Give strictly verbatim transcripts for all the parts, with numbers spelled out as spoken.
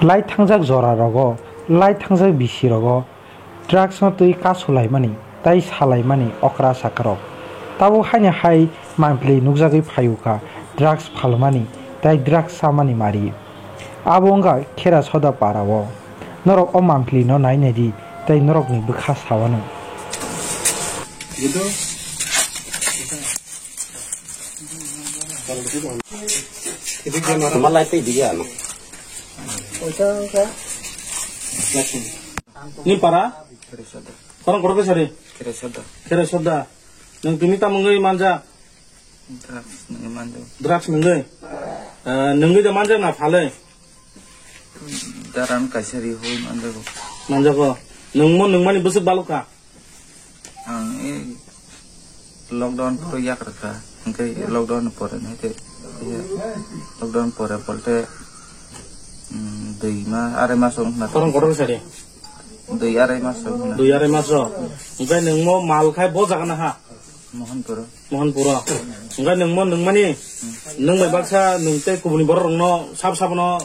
Lai thangjak jora rogo, lai thangjak bisi rogo drugs no twi kasulaimani tai salaimani okra sakarok. Tabuk haini hai mampli nukjagwi phaiwkha drugs phalmani tai drugs chamani mari. Abo wngkha Khera Soda para o. Norok o mampli no nai nai di tai norok ni bwkha sawano. Malai tei diya no. Ni para? Khorang kotor ke sari? Khera Soda. Khera Soda. Nung tini tamo ngai manja? Drugs nungwi manjago. Drugs nungwi? Eh, nungwi da manjak na phalwi? Daran kaisa ri hoi manjago. Manjago. Nungmo nungmani bwswk balukha? Ang e lockdown phuru yak rwkha. Hwnkhe lockdown pore nai tei, lockdown pore polte, mm, dui ma, arai mas wng khna. Khorang kotor sari? Dui arai mas wng khna. Dui arai mas o. Hwnkhe nungmo mal khai bo jaga na ha? Mohanpuro. Mohanpuro. Hwnkhe nungmo nungmani, nung bai baksa nung tei kubuni borok rokno sab sabno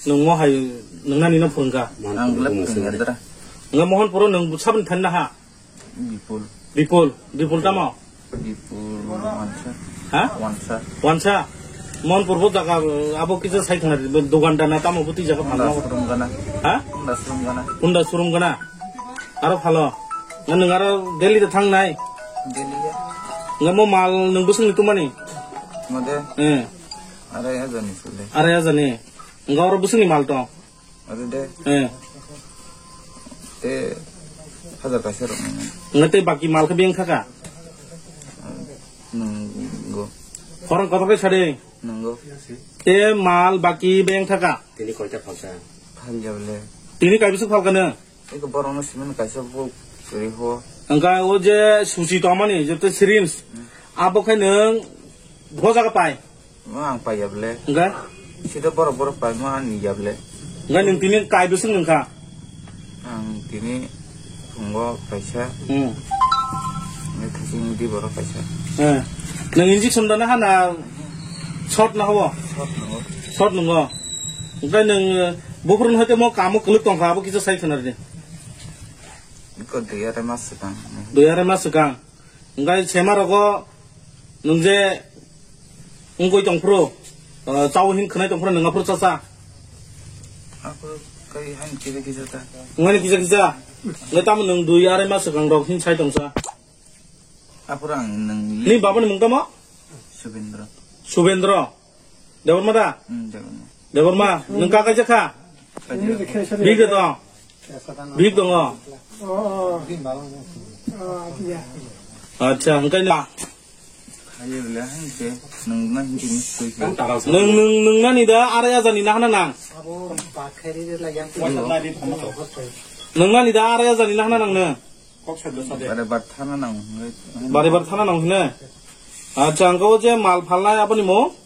nungmo hai nungnani no phwrwngkha. Ang belai phwrwngya dra. Hwnkhe Mohanpuro nung sabni thani naha? Bipul. Bipul. Bipul tamo? Bipul wansa. Ha? Wansa. Wansa. Mohanpur bo jaga abo kisa sai thangna dogan dana tamo bo twi jaga Honda phalno. Showroom gana. Ha? Honda showroom gana. Honda showroom gana. Aro phalo. Nga nung aro Delhi da thang nai. Delhi ya. Nga mo mal nung bwswk ni tumani? Mode? Eh. Arai hajar ni sule. Arai hajar ni. Nga oro bwswk ni mal tong? Aro de. Eh. Te hajar kaisa rok nang. Nga te baki mal khe beng thaka? Nunggo. Khorang kotor khe sade? Nunggo. Te mal baki beng thaka? Tini koita phalka? Phalya bole. Tini kai bwswk phalka nung? Eko borokno simi kaisa bo kwrwi ho. Hwnkha o je suchi tongmani, je to syringe, abo khe nwng bo jaga pai? Mo ang pai ya bole. Hwnkha? Sida borok borok pai mo ang ni ya bole. Hwnkha nwng tini kai bwswk nwng kha? Ang tini phungo kaisa. Hmm. Ni thasing di borok kaisa. Eh. Nwng injection dana hana shot na habo? Shot nungo. Shot nungo. Hwnkha nwng, eh, buphuru no hoite mo kamo kwlwk tongkha, abo kisa sai khna rwdi. Iko dui arai mas swkang. Dui arai mas swkang. Hwnkhe sema rogo nwng je wngwi tongphuru, ah, chao hin khwnai tongphuru nwng aphuru chacha? Aphuru kai hain kisa kisa ta. Wngmani kisa kisa? Hwnkhe tamo nwng dui arai mas swkang rok hin sai tongsa? Aphuru ang nwng li- Ni babani mung tamo? Subendra. Subendra. Debbarma da? Hmm, Debbarma. Debbarma, nwng ka kaisa kha? Kaisa. Big de tong? Big tongo? Oh, oh. Oh, iya. Acha, hwnkhe na? Hayo le, hwnkhe nwng na hwnkhe ni sui khe. Nwng, nwng, nwng nani da arai hajar ni nahana nang? Abo bakhairi de la yang. Nwng nani da arai hajar ni nahana nang nwng? Bare bar thana nang hwnwi. Bare bar thana nang hwnwi. Acha, ang kabo je mal phalnai aboni mung?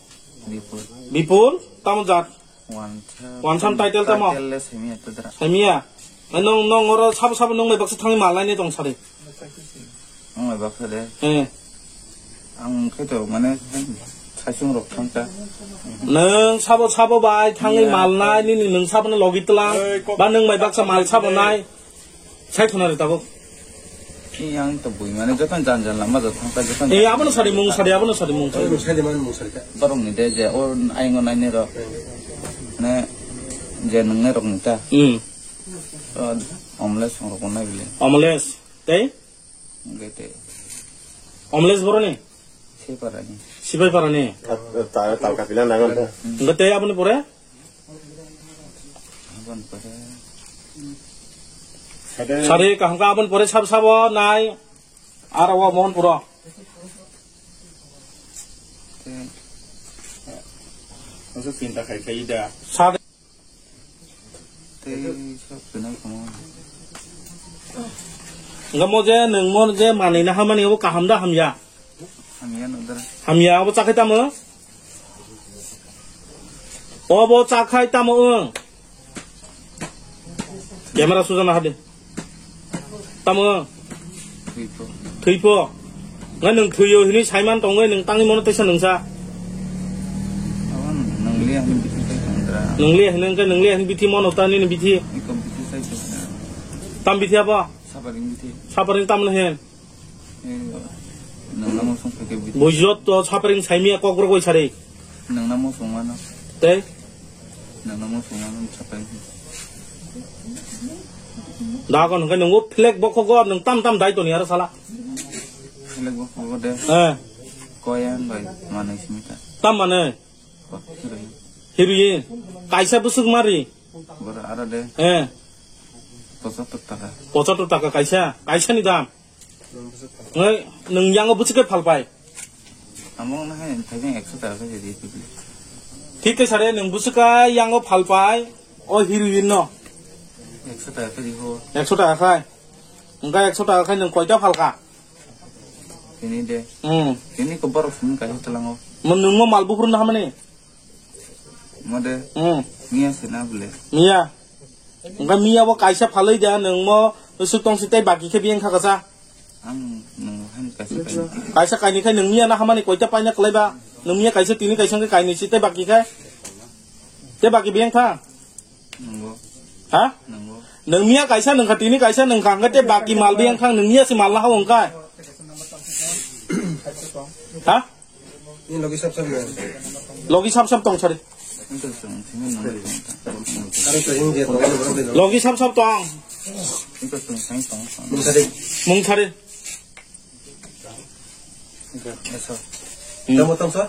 Bipul. Bipul, tamo jat? Wansa. Wansa title tamo? Title le simi ato dra. Simiya. Nong, nong oro sabo sabo nong bai baksa thangwi mal naini tong sari. Nong bai baksa de. Eh. Ang khe to mane saisung rok thangta. Nong sabo sabo bai thangwi mal nai nini nong sabo no logi tlang. Ba nong bai baksa mal sabo nai. Sai khuna re tabuk. Yang to bui mane joto jan jan lama joto thangta joto. Eh, abono sari mung sari, abono sari mung sari. Borok ni de je o aingo naini rok. Ne je nungnai rok ni ta. Hmm. O, Omles rok nai bile. Omles. Tei? Gete. Omles boroni? Sipairani. Sipairani. Ta, ta, ta kapila nangan ta. Hingke tei aboni pore? Aboni pore. Sari kaham ka aboni pore sab sabo nai. Aro o Mohanpuro. Tei. Masa cinta khai khai da. Sari. Tei sok twnai kamo. Hingke mo je nwng mo je manwi na hamani obo kaham da hamya? Hamya no dara. Hamya obo chakhai tamo? Obo chakhai tamo wng? Camera sujana hadi. Tamo? Thwipo. Thwipo. Ngai nwng thwiyo hinwi saiman tongwi nwng tangwi mono teisa nwngsa. Abo nwng liya hinwi bising tei tongdra. Nung le hin, nung le hin bithi mono ta nini bithi. Iko bithi sai se. Tam bithi abo? Saparing bithi. Saparing tam le hin. Eh, nung namo song pake bithi. Bujot to saparing saimia kok rok oi sari. Nung namo song mano. Tei? Nung namo song mano saparing. Da kon hingke nungo flag bokhogo nung tam tam dai toni aro sala. Flag bokhogo de. Eh. Koyan bai manai simita. Tam manai. Heroin. Kaisa bwswk mari. Bora aro de. Eh. Pochatur taka. Pochatur taka kaisa. Kaisa ni dam. Ngai, nung yango bwswk kai phalpai. Amo na hai thai ekso taka khe di. Thik khe sare nung bwswk kai yango phalpai. O heroin no. Ekso taka khe di ho. Ekso taka khai. Engka ekso taka khai nung koita phalka. Tini de. Hmm. Tini ko borok sini kaisa talango. Mo nung mo mal buphuru na hamani? Mo de. Hmm. Miya se na bole. Miya. Engka miya bo kaisa phalai de nung mo suk tong si tei baki khe biyang kha kasa. Ang nung han kaisa kaini. Kaisa kaini khai nung miya na hamani koita paina kwlai ba. Nung miya kaisa tini kaisa engka kaini si tei baki khai. Tei baki biyang kha. Nungo. Ha? Nungo. Nung miya kaisa nung kha tini kaisa nung kha engka tei baki mal biyang kha nung miya si mal na ha engka. Ha? Ini logi sap sap ya. Logi sap sap tong sari. Itu sung sini nungo. Karo to ini dia tong. Logi sap sap tong. Itu sung sini tong. Mung sari. Mung sari. Kamu tong sa?